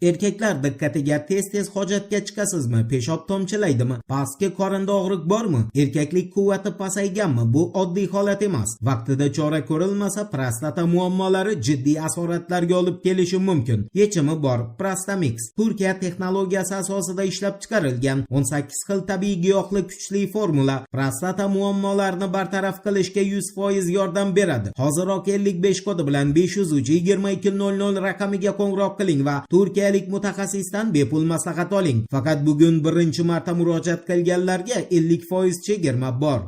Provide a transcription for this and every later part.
Erkaklar diqqatiga, tez-tez hojatga chiqasizmi? Peshob tomchilaydimi? Pastki qorinda og'riq bormi? Erkaklik quvvati pasayganmi? Bu oddiy holat emas. Vaqtida chora ko'rilmasa, prostata muammolari jiddiy asoratlarga olib kelishi mumkin. Yechimi bor. Prostamix Turkiya texnologiyasi asosida ishlab chiqarilgan 18 xil tabiiy giyohli kuchli formula prostata muammolarini bartaraf qilishga 100% yordam beradi. Hoziroq 55 kodi bilan 503 22 00 raqamiga qo'ng'iroq qiling va turkiyalik mutaxassisdan bepul maslahat oling. Faqat bugun birinchi marta murojaat qilganlarga 50% chegirma bor.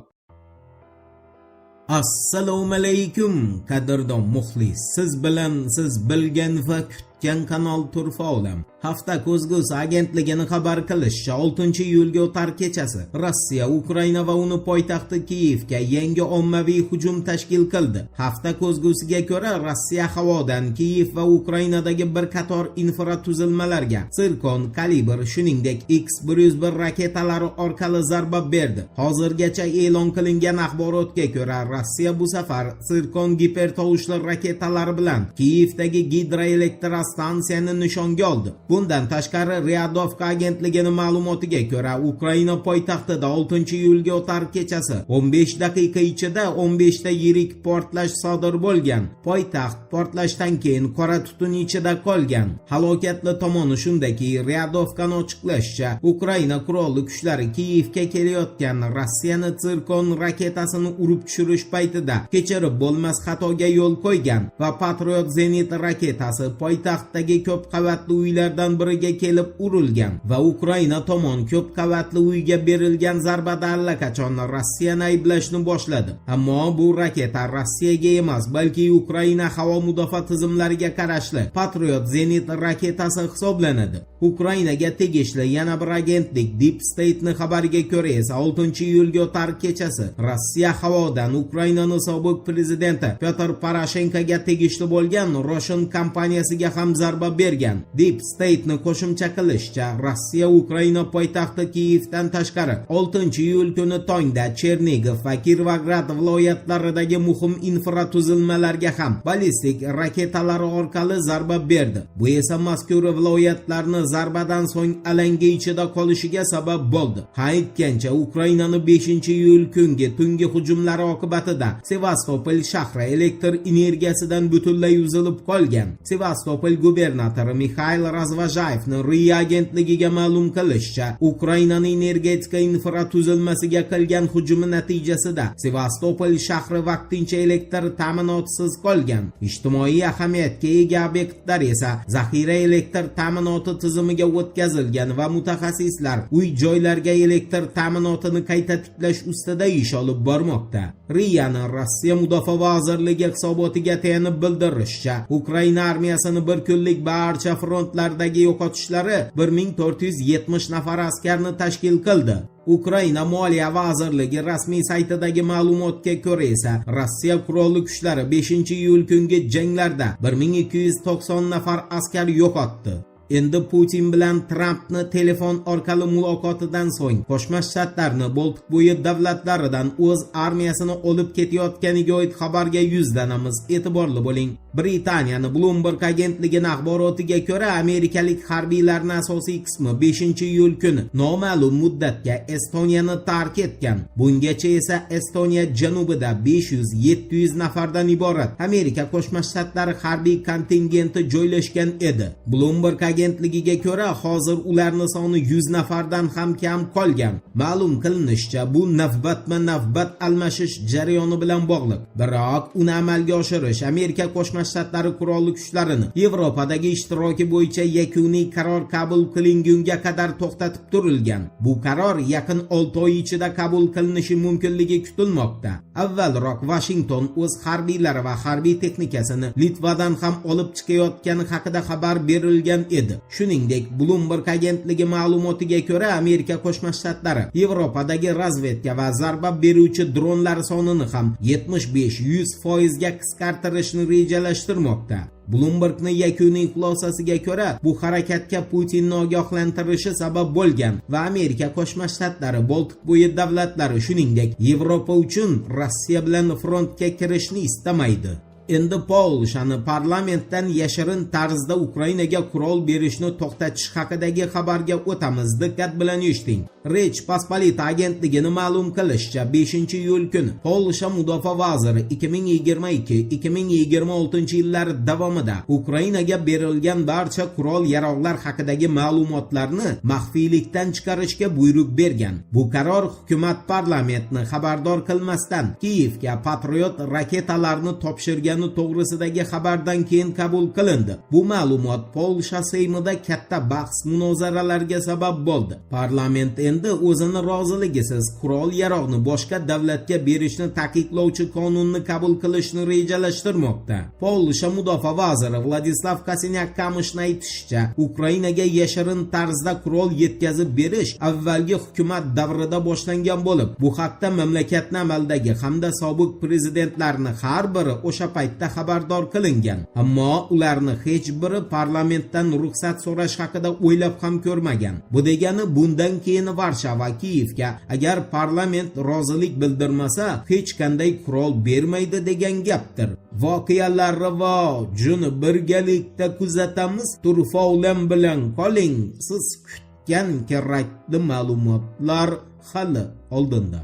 Assalomu alaykum, qadrdon muxlis. Siz bilan siz bilgan va kutgan kanal Turfa Olam. Hafta ko'zgusi agentligini xabar qilishicha, 6 iyulga o'tar kechasi Rossiya Ukraina va uni poytaxti Kiyevga yangi ommaviy hujum tashkil qildi. Hafta ko'zgusiga ko'ra, Rossiya havodan Kiyev va Ukrainadagi bir qator infratuzilmalarga Sirkon, Kalibr, shuningdek X-101 raketalari orqali zarba berdi. Hozirgacha e'lon qilingan axborotga ko'ra, Rossiya bu safar Sirkon gipertovushli raketalari bilan Kiyevdagi gidroelektrostansiyani nishonga oldi. Bundan tashqari, RIA Novosti agentligining ma'lumotiga ko'ra, Ukraina poytaxtida 6 iyulga o'tar kechasi 15 daqiqa ichida 15 ta yirik portlash sodir bo'lgan. Poytaxt portlashdan keyin qora tutun ichida qolgan. Halokatli tomoni shundaki, RIA Novostini ochiqlashicha, Ukraina qurolli kuchlari Kiyevga kelayotgan Rossiyani Sirkon raketasini urib tushirish paytida kechirib bo'lmas xatoga yo'l qo'ygan va Patriot zenit raketasi poytaxtdagi ko'p qavatli uylardan biriga kelib urilgan va Ukraina tomon ko'p qavatli uyga berilgan zarbada allaqachon Rossiyani ayblashni boshladi. Ammo bu raketa Rossiyaga emas, balki Ukraina havo mudofaa tizimlariga qarashli Patriot zenit raketasi hisoblanadi. Ukrainaga tegishli yana bir agentlik Deep State'ni xabariga ko'ra esa, 6 iyulga o'tar kechasi Rossiya havodan Ukrainani sobiq prezidenti Petr Poroshenkoga tegishli bo'lgan Roshen kompaniyasiga ham zarba bergan. Deep State'ni qo'shimcha qilishicha, Rossiya Ukraina poytaxti Kiyevdan tashqari 6 iyul kuni tongda Chernigov va Kirovograd viloyatlaridagi muhim infratuzilmalarga ham ballistik raketalari orqali zarba berdi. Bu esa mazkur viloyatlarni zarbadan so'ng alanga ichida qolishiga sabab bo'ldi. Ha aytgancha, Ukrainani 5 iyul kungi tungi hujumlari oqibatida Sevastopol shahri elektr energiyasidan butunlay uzilib qolgan. Sevastopol gubernatori Mixail Razvojayevni RIA agentligiga ma'lum qilishicha, Ukrainani energetika infratuzilmasiga qilgan hujumi natijasida Sevastopol shahri vaqtincha elektr ta'minotisiz qolgan. Ijtimoiy ahamiyatga ega obyektlar esa zaxira elektr ta'minoti tizimiga o'tkazilgan va mutaxassislar uy joylarga elektr ta'minotini qayta tiklash ustida ish olib bormoqda. RIAni Rossiya mudofaa vazirligi hisobotiga tayanib bildirishicha, Ukraina armiyasini bir kunlik barcha frontlardagi yo'qotishlari 1470 nafar askarni tashkil qildi. Ukraina Moliya vazirligi rasmiy saytidagi ma'lumotga ko'ra esa, Rossiya qurolli kuchlari 5 iyul kungi janglarda 1290 nafar askar yo'qotdi. Endi Putin bilan Trampni telefon orqali muloqotidan so'ng Qo'shma Shtatlarni Boltiqbo'yi davlatlaridan o'z armiyasini olib ketayotganiga oid xabarga yuzlanamiz. E'tiborli bo'ling. Britaniyani Bloomberg agentligining axborotiga ko'ra, amerikalik harbiylarning asosiy qismi 5 iyul kuni noma'lum muddatga Estoniyani tark etgan. Bungacha esa Estoniya janubida 500-700 nafardan iborat Amerika Qo'shma Shtatlari harbiy kontingenti joylashgan edi. Bloomberg agentligiga ko'ra, hozir ularning soni 100 nafardan ham kam qolgan. Ma'lum qilinishicha, bu navbatma-navbat almashish jarayoni bilan bog'liq. Biroq uni amalga oshirish Amerika Qo'shma Shtatlari qurolli kuchlarini Yevropadagi ishtiroki bo'yicha yakuniy qaror qabul qilingunga qadar to'xtatib turilgan. Bu qaror yaqin 6 oy ichida qabul qilinishi mumkinligi kutilmoqda. Avvalroq Vashington o'z harbiylari va harbiy texnikasini Litvadan ham olib chiqayotgani haqida xabar berilgan edi. Shuningdek, Bloomberg agentligi ma'lumotiga ko'ra, Amerika Qo'shma Shtatlari Yevropadagi razvedka va zarba beruvchi dronlar sonini ham 75-100% ga qisqartirishni rejalashtirmoqda. Bloombergni yakuniy xulosasiga ko'ra, bu harakatga Putinni ogohlantirishi sabab bo'lgan va Amerika Qo'shma Shtatlari Boltiqbo'yi davlatlari, shuningdek, Yevropa uchun Rossiya bilan frontga kirishni istamaydi. Endi Polshani parlamentdan yashirin tarzda Ukrainaga qurol berishni to'xtatish haqidagi xabarga o'tamiz. Diqqat bilan eshiting. Rech Pospolita agentligini ma'lum qilishicha, 5-iyul kuni Polsha mudofaa vaziri 2022-2026 yillar davomida Ukrainaga berilgan barcha qurol-yarog'lar haqidagi ma'lumotlarni maxfiylikdan chiqarishga buyruq bergan. Bu qaror hukumat parlamentni xabardor qilmasdan Kiyevga Patriot raketalarini topshirgani to'g'risidagi xabardan keyin qabul qilindi. Bu ma'lumot Polsha Seymida katta bahs munozaralarga sabab bo'ldi. Parlament endi o'zini roziligisiz qurol-yarog'ni boshqa davlatga berishni taqiqlovchi qonunni qabul qilishni rejalashtirmoqda. Polsha mudofaa vaziri Vladislav Kosiniak-Kamishni aytishicha, Ukrainaga yashirin tarzda qurol yetkazib berish avvalgi hukumat davrida boshlangan bo'lib, bu haqda mamlakatni amaldagi hamda sobiq prezidentlarni har biri o'sha paytda xabardor qilingan. Ammo ularni hech biri parlamentdan ruxsat so'rash haqida o'ylab ham ko'rmagan. Bu degani, bundan keyin Varshava Kiyevga agar parlament rozilik bildirmasa, hech qanday qurol bermaydi degan gapdir. Voqealar rivojini birgalikda kuzatamiz. Turfa Olam bilan qoling. Siz kutgan kerakli ma'lumotlar hali oldinda.